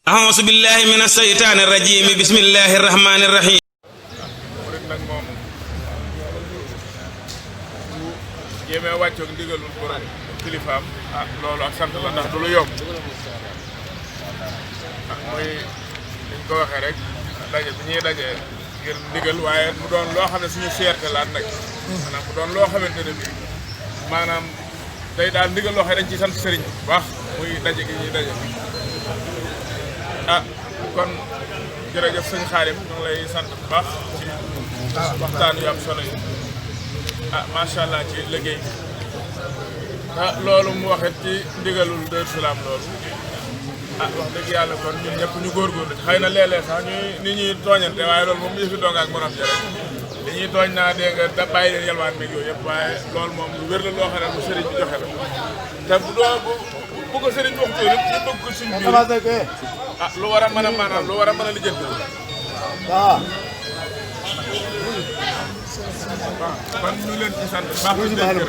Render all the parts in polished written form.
أعوذ بالله من الشيطان الرجيم بسم الله الرحمن الرحيم jéemee wàccoog ndigalul borom kilifaam loolu ak sant la ndax du lu yomb muy liñ ko waxee rek daje bi ñuy daje ngir ndigal waaye mu doon loo xam ne suñu fierté laat nag maanaam mu doon loo xamante ne bii maanaam day daal ndigal loo xam ne dañ ciy sant sëriñ bu baax muy daje gi ñuy daje kon jërëjëf sëñ Xaadim ñu ngi lay sant bu baax ci waxtaan yu am solo yi macha allah ci liggéey loolu mu waxet ci ndigalul Daaru Salaam loolu wax dëgg yàlla kon ñun ñëpp ñu góorgóorlu xëy na léeg-léeg sax ni ñuy tooñante waaye loolu moom yëfi donga ak morom ja rek li ñuy tooñ naa dégg nga da bàyyi leen yalwaan meeg yooyu yëpp waaye loolu moom lu wér la loo xam ne bu sëriñ bi joxe la te bu ko sëriñ bi waxtu rek ñu bëgg ko suñ biir lu war a mën a maanaam lu war a mën a lijjanti waaw kon ñu leen ci sant baax na gërëm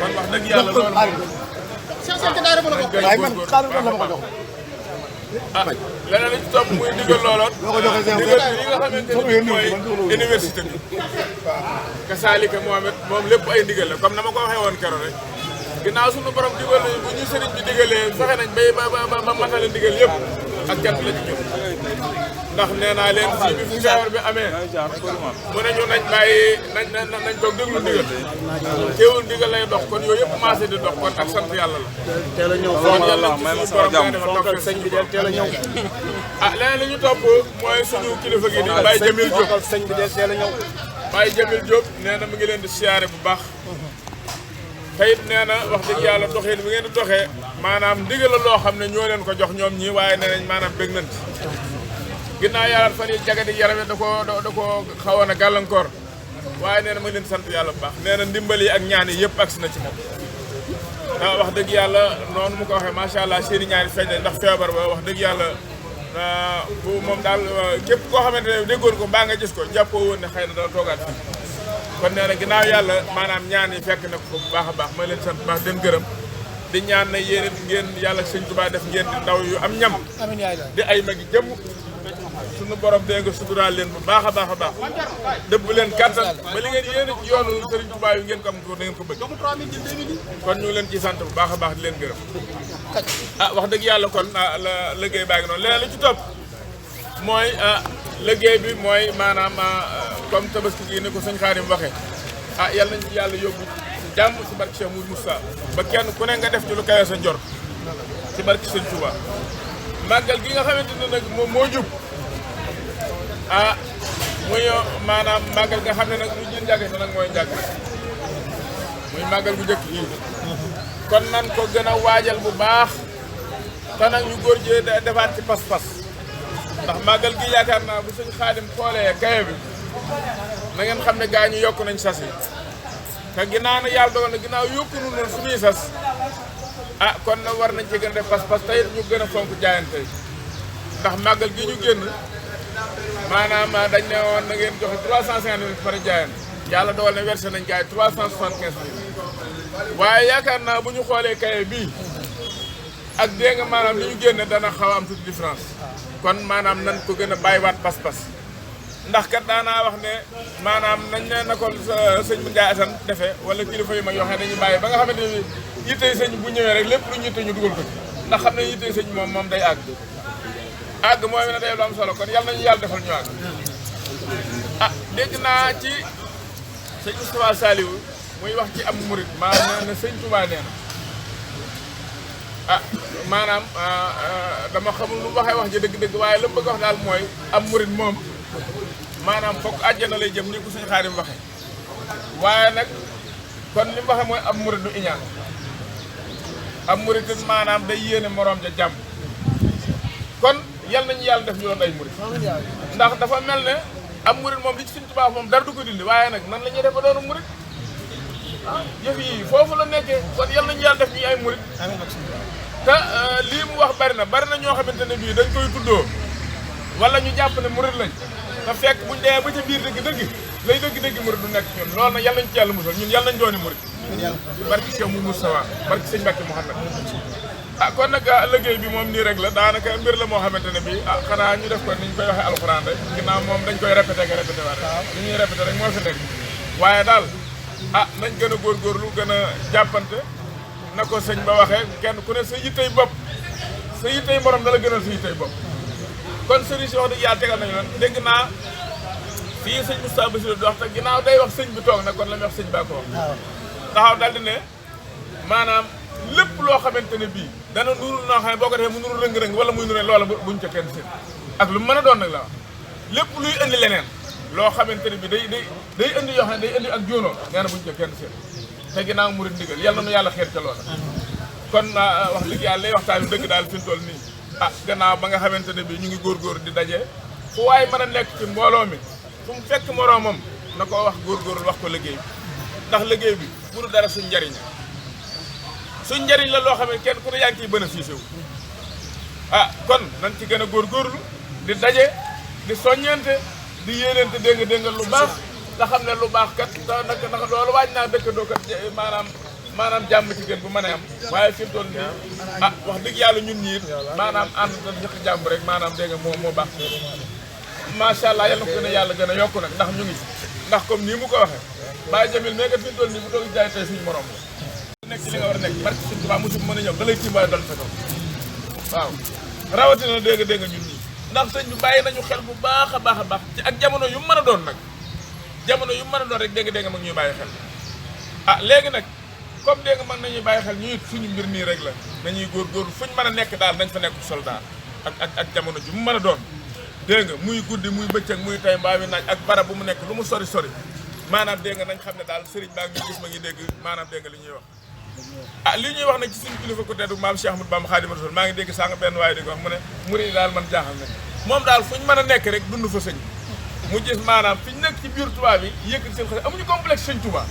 kon wax dëgg yàlla loolu leneen li ci topp muy ndigal looloon ndigal li nga xamante ni mooy université bi kasaalika moom lépp ay ndigal la comme na ma ko waxee woon keroog rek ginnaaw suñu borom digal nañu bu ñu sëriñ bi digalee fexe nañ ba matale ndigal yëpp ak jant la ci ñëw ndax nee naa leen fii bi fu feebar bi amee mu ne ñu nañ bàyyi nañ toog déglu ndigal teewul ndigal lay dox kon yooyu yëpp commencé di dox kon ak sant yàlla la teel a ñëw kon yàlla ci suñu borom nga defal toog sëñ bi del teel a ñëw leneen li ñu topp mooy suñu kilifa gi di Baye Jamil Diop sëñ bi del teel a ñëw Baye Jamil Diop nee na mu ngi leen di siyaare bu baax tayit nee na wax dëgg yàlla doxin bi ngeen di doxee maanaam ndigal la loo xam ne ñoo leen ko jox ñoom ñii waaye nee nañ maanaam bég nañ ci ginnaaw yàlla fan yi jagadi yaram da ko xawoon a gàllankoor waaye nee na ma leen sant yàlla bu baax nee na ndimbal yi ak ñaan yi yëpp agsi na ci moom wax dëgg yàlla noonu mu ko waxee macha allah seeni ñaari feeñ ndax feebar ba wax dëgg yàlla bu moom daal képp koo xamante ne déggoon ko mbaa nga gis ko jàppoo woon ne xëy na dana toogaat fii kon nee na ginnaaw yàlla maanaam ñaan yi fekk na ko bu baax a baax ma leen sant bu baax den gërëm di ñaan na yéen ngeen yàlla sëñ Tuubaa def ngeen di ndaw yu am ñam di ay magi jëm suñu borom dee nga suturaal leen bu baax a baax a baax dëbb leen kattan ba li ngeen yéene ci yoonu sëriñ Tuubaa yu ngeen ko am ko da ngeen ko bëgg kon ñu ngi leen ci sant bu baax a baax di leen gërëm wax dëgg yàlla kon la liggéey baa ngi noonu leneen li ci topp mooy liggéey bi mooy maanaam comme tabaski gi ni ko sëñ Xaadim waxee yàlla nañ ci yàlla yóbbu jàmm ci barke Cheikh Moussa ba kenn ku ne nga def ci lu kawe sa njort ci barke sëñ Touba màggal gi nga xamante ne nag moom moo jub muy maanaam màggal nga xam ne nag lu jën njàgg sa nag mooy njàgg muy màggal gu njëkk yi kon nan ko gën a waajal bu baax te nag ñu góor jee defaat ci pas-pas ndax màggal gi yaakaar naa bu sëñ Xaadim xoolee kaye bi na ngeen xam ne gaa ñu yokk nañ sas yi te ginnaaw na yàlla dogal na ginnaaw yokku nu noonu suñuy sas kon na war nañ ci gën a def pas-pas tey ñu gën a fonk jaayante ndax màggal gi ñu génn maanaam dañ ne woon na ngeen joxe 350 000 pare jaayante yàlla dogal na versé nañ jaay 375 000 waaye yaakaar naa bu ñu xoolee kaye bii ak dégg nga maanaam li ñu génn dana xaw a am tuuti différence kon maanaam nan ko gën a bàyyiwaat pas-pas ndax kat daanaa wax ne maanaam nañ ne na ko sëñ bu Ndiaye Assane defee wala kilifa yu mag yoo xam ne dañuy bàyyi ba nga xamante ne yittey sëñ bu ñëwee rek lépp lu ñu yitte ñu dugal ko ci ndax xam ne yittey sëñ moom day àgg mooy ne day lu am solo kon yàlla nañu yàlla defal ñu àgg dégg naa ci sëñ Moustapha Saliou muy wax ci am murit maanaam ne sëñ Touba nee na maanaam dama xamul lu waxee wax ji dëgg-dëgg waaye la mu bëgg wax daal mooy am murit moom maanaam fokk àjjana lay jëm ni ko suñu Xaadim waxe waaye nag kon li mu waxe mooy am murit du iñaan am murit maanaam day yéene moroom ja jàmm kon yal nañu yàlla def ñu doon ay murit ndax dafa mel ne am murit moom li ci suñu tubaab moom dara du ko dindi waaye nag nan la ñuy def ba doonu murit jëf yi foofu la nekkee kon yal nañu yàlla def ñu ay murit te lii mu wax bari na ñoo xamante ne bii dañ koy tuddoo wala ñu jàpp ne murit lañ te fekk buñ demee ba ca biir dëgg lay dëgg murit du nekk ñun loolu nag yàlla nañ ci yàlla musal ñun yàlla nañ dooni murit barki Cheikh mu Moustapha barki sëñ Mbacke Mouhamed ah kon nag liggéey bi moom nii rek la daanaka mbir la moo xamante ne bii ah xanaa ñu def ko ni ñu koy waxee alxuraan rek ginnaaw moom dañ koy répété nga répété waat li ñuy répété rek moo fi nekk waaye daal ah nañ gën a góorgóorlu gën a jàppante na ko sëñ ba waxee kenn ku ne sa yittey bopp sa yittey morom dala gënal sa yittey bopp kon sëriñ si wax dëgg yàlla tegal nañu leen dégg naa fii sëñ Moustapha Bassirou di wax te ginnaaw day wax sëñ bi toog na kon la muy wax sëñ baa ko wax taxaw daal di ne maanaam lépp loo xamante ne bii dana nurul noo xam ne boo ko defee mu nurul rëng-rëng wala muy nuree loola buñ ca kenn seen ak lu mën a doon nag la wax lépp luy indi leneen loo xamante ne bii day indi yoo xam ne day indi ak jóonoo nee na buñ ca kenn seen te ginnaaw murid ndigal yàlla na nu yàlla xeer ca loola kon wax dëgg yàlla lay waxtaan yu dëgg daal fi mu toll nii ah gannaaw ba nga xamante ne bii ñu ngi góorgóor di daje fu waaye mën a nekk ci mbooloo mi fu mu fekk moroomam na ko wax góorgóorlu wax ko liggéey bi ndax liggéey bi bu dul dara suñ njariñ la loo xam ne kenn ku ne yaa ngi ciy bénéficié wu ah kon nañ ci gën a góorgóorlu di daje di soññante di yéenante dégg nga lu baax nga xam ne lu baax kat nag loolu waaj naa dëkkandoo kat maanaam jàmm ci gën bu mën a am waaye fi mu toll nii ah wax dëgg yàlla ñun ñiit maanaam ànd na jëkk jàmm rek maanaam dégg nga moo baax macha allah yal na ko yàlla gën a yokku nag ndax ñu ngi ndax comme nii mu ko waxee Baye Jamil mais kat fi mu toll nii bu toog jaay tey suñu morom la nekk ci li nga war a nekk barke Sëñ Tuubaa mosu mën a ñëw da lay tiim waaye doon sa kaw waaw rawatina dégg ñun ñii ndax sëñ bi bàyyi nañu xel bu baax a baax ci ak jamono yu mën a doon nag jamono yu mën a doon rek dégg mag ñuy bàyyi xel ah léegi nag comme dégg mën nañuy bàyyi xel ñu it suñu mbir nii rek la nañuy góorgóorlu fuñ mën a nekk daal nañ fa nekk soldat ak jamono ju mu mën a doon dégg nga muy guddi muy bëccëg muy tay mbaa wi naaj ak barab bu mu nekk lu mu sori maanaam dégg nga nañ xam ne daal sëriñ baa ngi gis ma ngi dégg maanaam dégg nga li ñuy wax ah li ñuy wax nag ci suñu kilifa ko teddu maam Cheikh Ahmadou Bamba Khadimu Rasul maa ngi dégg sànq benn waaye di ko wax mu ne murid daal man jaaxal na moom daal fuñ mën a nekk rek dund fa sëñ mu gis maanaam fi ñu nekk ci biir Touba bi yëkkati seen xel amuñu complexe sëñ Touba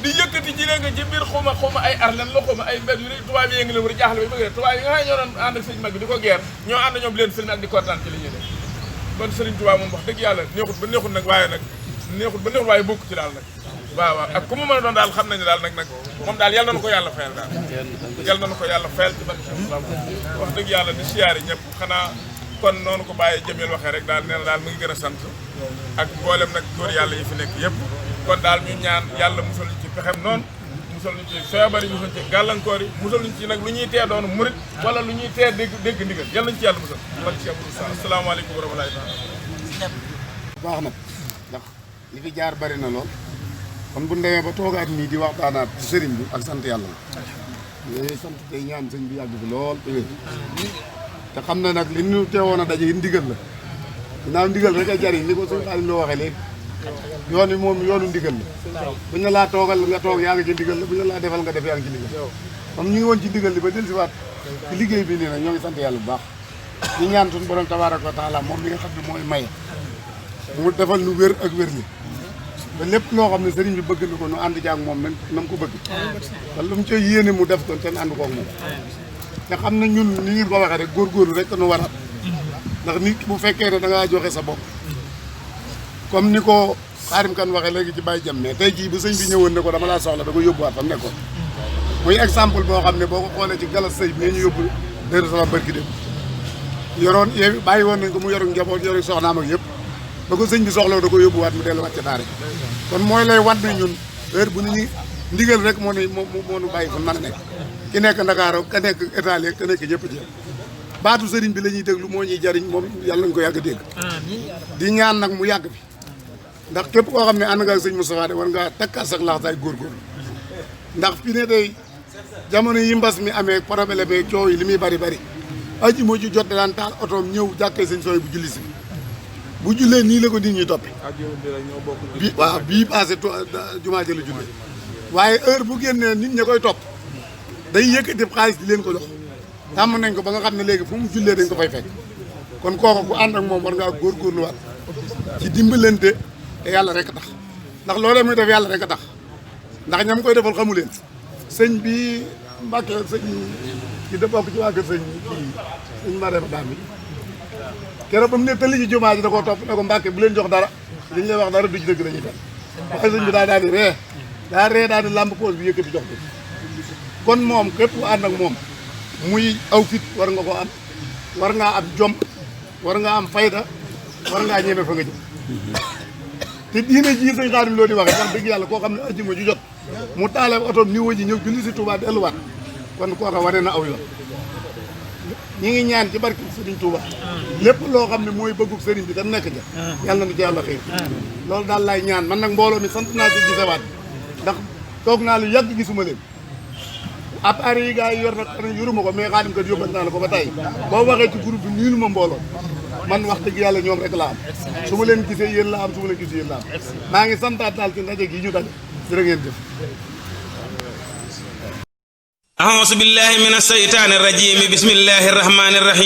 di yëkkati ci leen nga ci biir xuma ay arlen la xuma ay mbed yu Touba bi yëngi leen war a jaaxle ba bëgg Touba yi nga xam ne ñoo doon ànd ak sëñ mag bi di ko geer ñoo ànd ñoom leen filmé ak di kontaan ci li ñuy def kon Serigne Touba moom wax dëgg yàlla neexut ba neexut nag waaye nag neexut waaye bokk ci daal nag waaw ak ku mu mën a doon daal xam nañu daal nag moom daal yal na nu ko yàlla fayal daal yal na nu ko yàlla fayal ci barke wax dëgg yàlla di siyaare ñëpp xanaa kon noonu ko bàyyi Jamil waxee rek daal nee na daal mu ngi gën a sant ak mboolem nag góor yàlla yi fi nekk yëpp kon daal ñu ñaan yàlla musal ñu ci pexem noonu musal ñu ci feebar yi musal ñu ci gàllankoor yi musal ñu ci nag lu ñuy tee doon murit wala lu ñuy tee dégg ndigal yal nañu ci yàlla musal barke Cheikh Moussa asalaamaaleykum wa rahmatullahi baax na ndax li fi jaar bari na lool kon bu demee ba toogaat nii di waxtaanaat ci sëriñ bi ak sant yàlla la sant tey ñaan sëñ bi yàgg fi lool te wér te xam na nag li ñu teewoon a daje ndigal la ginnaaw ndigal rek a jariñ ni ko sëñ Xaalim loo waxee léegi yoon wi moom yoonu ndigal la bu ñu laa toogal nga toog yaa ngi ci ndigal la bu ñu laa defal nga def yaa ngi ci ndigal comme ñu ngi woon ci ndigal li ba dellusiwaat ci liggéey bi nii nag ñoo ngi sant yàlla bu baax ñu ñaan suñu borom tabaaraka wa taala moom mi nga xam ne mooy maye mu defal nu wér ak wér li ba lépp loo xam ne sëriñ bi bëgg na ko nu ànd jaag moom na mu ko bëgg te lu mu ca yéene mu def ko te ànd koog moom te xam ne ñun ni ngeen ko waxee rek góorgóorlu rek nu waral ndax nit bu fekkee ne da ngaa joxe sa bopp comme ni ko Xaadim Kan waxee léegi ci Baye Jam mais tey jii bu sëñ bi ñëwoon ne ko dama laa soxla da ko yóbbuwaat fa mu nekkoon muy exemple boo xam ne boo ko xoolee ci galas sëy bi ñu yóbbu dëgg sama barki dem yoroon yow bàyyi woon nañ ko mu yoru njaboot yoru soxnaam ak yëpp ba ko sëñ bi soxla da ko yóbbuwaat mu delluwaat ca daara kon mooy lay wan ne ñun heure bu ñu ndigal rek moo nu bàyyi fan mën a nekk ki nekk Ndakaaru ka nekk Italie ka nekk ñëpp ci baatu sëriñ bi la ñuy déglu moo ñuy jariñ moom yàlla nañu ko yàgg a dégg di ñaan nag mu yàgg fi ndax képp koo xam ne ànd nga ak sëñ Moustapha de war ngaa takkaat sax laxasaay góorgóorlu ndax fi ne day jamono yi mbas mi amee problème bi coow yi li muy bari aji moo ci jot daan taal otoom ñëw jàkkee sëñ sooy bu julli si bu jullee nii la ko nit ñi toppe bi waaw bii passé jumaa ji la jullee waaye heure bu génnee nit ñi koy topp day yëkkati xaalis di leen ko jox tàmm nañ ko ba nga xam ne léegi fu mu jullee dañ ko fay fekk kon kooku ku ànd ak moom war ngaa góorgóorluwaat ci dimbalante te yàlla rek a tax ndax loolee muy def yàlla rek a tax ndax ñam koy defal xamu leen sëñ bi Mbàkke sëñ ki da bokk ci waa kër sëñ kii sëñ Marème Dame bi keroog ba mu ne tëlli ci jumaa ji da koo topp ne ko Mbàkke bu leen jox dara li ñu lay wax dara du ci dëgg dañuy dem waaye sëñ bi daal di ree daal di làmb poos bi yëkkati jox ko kon moom képp ku ànd ak moom muy aw fit war nga ko am war ngaa am jom war ngaa am fayda war ngaa ñeme fa nga jëm te diine ji sëñ Xaadim loo di waxee wax dëgg yàlla koo xam ne ajjuma ju jot mu taale otoom niveau ji ñëw julli si Touba delluwaat kon kooka wane na aw yoon ñi ngi ñaan ci barke Sëriñ Touba lépp loo xam ne mooy bëggug sëriñ bi tam nekk ja yàlla na ci yàlla xëy loolu daal laay ñaan man nag mbooloo mi sant naa ci gisewaat ndax toog naa lu yàgg gisuma leen appareil yi gars yi yor nag yoruma ko mais Xaadim kat yóbbal naa la ko ba tey boo waxee ci groupe bi niinu ma mbooloo man wax dëgg yàlla ñoom rek la am su ma leen gisee yéen la am su ma leen gisee yéen la am maa ngi santaat daal ci ndaje gi ñu daje jërë ngeen jëf أعوذ بالله من الشيطان الرجيم بسم الله الرحمن الرحيم